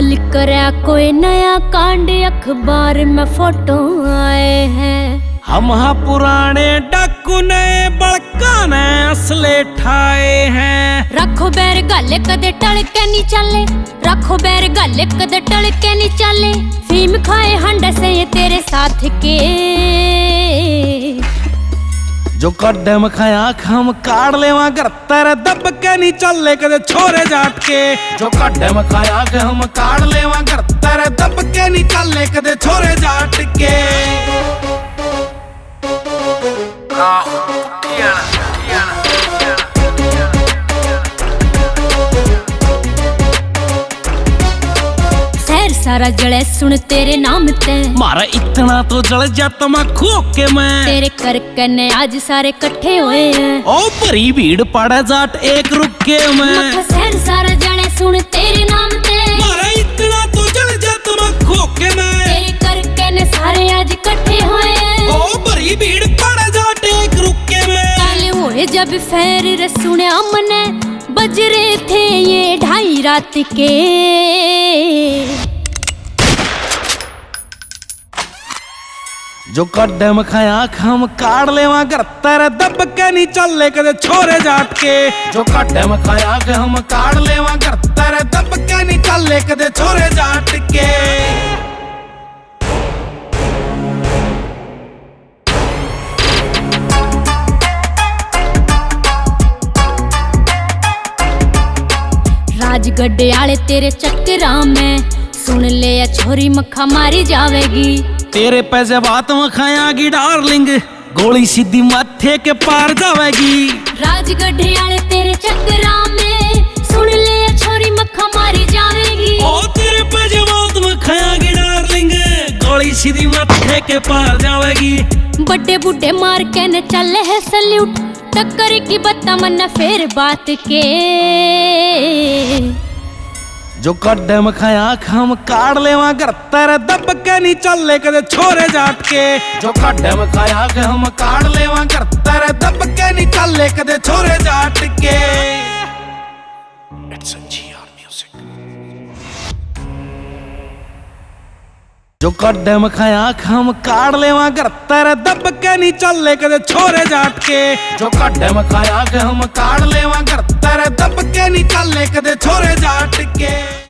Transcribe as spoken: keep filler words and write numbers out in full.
लिकरा कोई नया कांड, अखबार में फोटो आए हैं। हम हाँ पुराने डाकू, नए बड़का ने असले ठाए हैं। रखो बैर घाले कदे टल के नी चाले, रखो बैर घाले कदे टल के नी चाले। फीम खाए हांडे से ये तेरे साथ के। जो काढे में खाया आँख हम काढ़ लेवा घर तेरे दब के नी चाले कदे छोरे जाट के। जो काढे में खाया आँख हम काढ़ लेवा घर तेरे दब के नी चाले कदे छोरे जाट के। शहर सारा जले सुन तेरे नाम ते। मारा इतना तो जल जा तमाकू के मैं। तेरे करके ने आज सारे इकट्ठे होए हैं। ओ भरी भीड़ पाड़े जाट एक रुके में। मखा शहर सारा जले सुन तेरे नाम ते। मारा इतना तो जल जा तमाकू के मैं। तेरे करके ने सारे आज इकट्ठे होए हैं। ओ भरी भीड़ पाड़े जाट एक रुके में। काले होए जब फैर रे सुने हमने। बज रहे थे ये ढाई रात के। जो काढे में खाया आँख हम काढ़ लेवा घर तेरे दब के नी चाले कदे छोरे जाट के। जो काढे में खाया आँख हम काढ़ लेवा घर तेरे दब के नी चाले कदे छोरे जाट के। राजगढ़ आले तेरे चक्करा में सुन ले या छोरी मखा मारी जावेगी। तेरे पे जे बात मखाया की डार्लिंग, गोली सीधी माथे के पार जावेगी। राजगढ़ आले तेरे चक्करा में सुन ले या छोरी मखा मारी जावेगी। ओ तेरे पे जे बात मखाया की डार्लिंग, गोली सीधी माथे के पार जावेगी। बड़े बूढ़े मार के न चले है सल्यूट, टक्कर की बत्ता मन्ना फेर बात के। जो काढे में खाया आँख हम काढ़ लेवा घर तेरे दब के नी चाले कदे छोरे जाट के। जो काढे में खाया आँख हम काढ़ लेवा घर तेरे दब के नी चाले कदे छोरे जाट के। It's a G R music. जो काढे में खाया आँख हम काढ़ लेवा घर तेरे दब के नी चाले कदे छोरे जाट के। जो काढे में खाया आँख हम काढ़ लेवा घर तेरे दब के नी चाले कदे छोरे जाट के।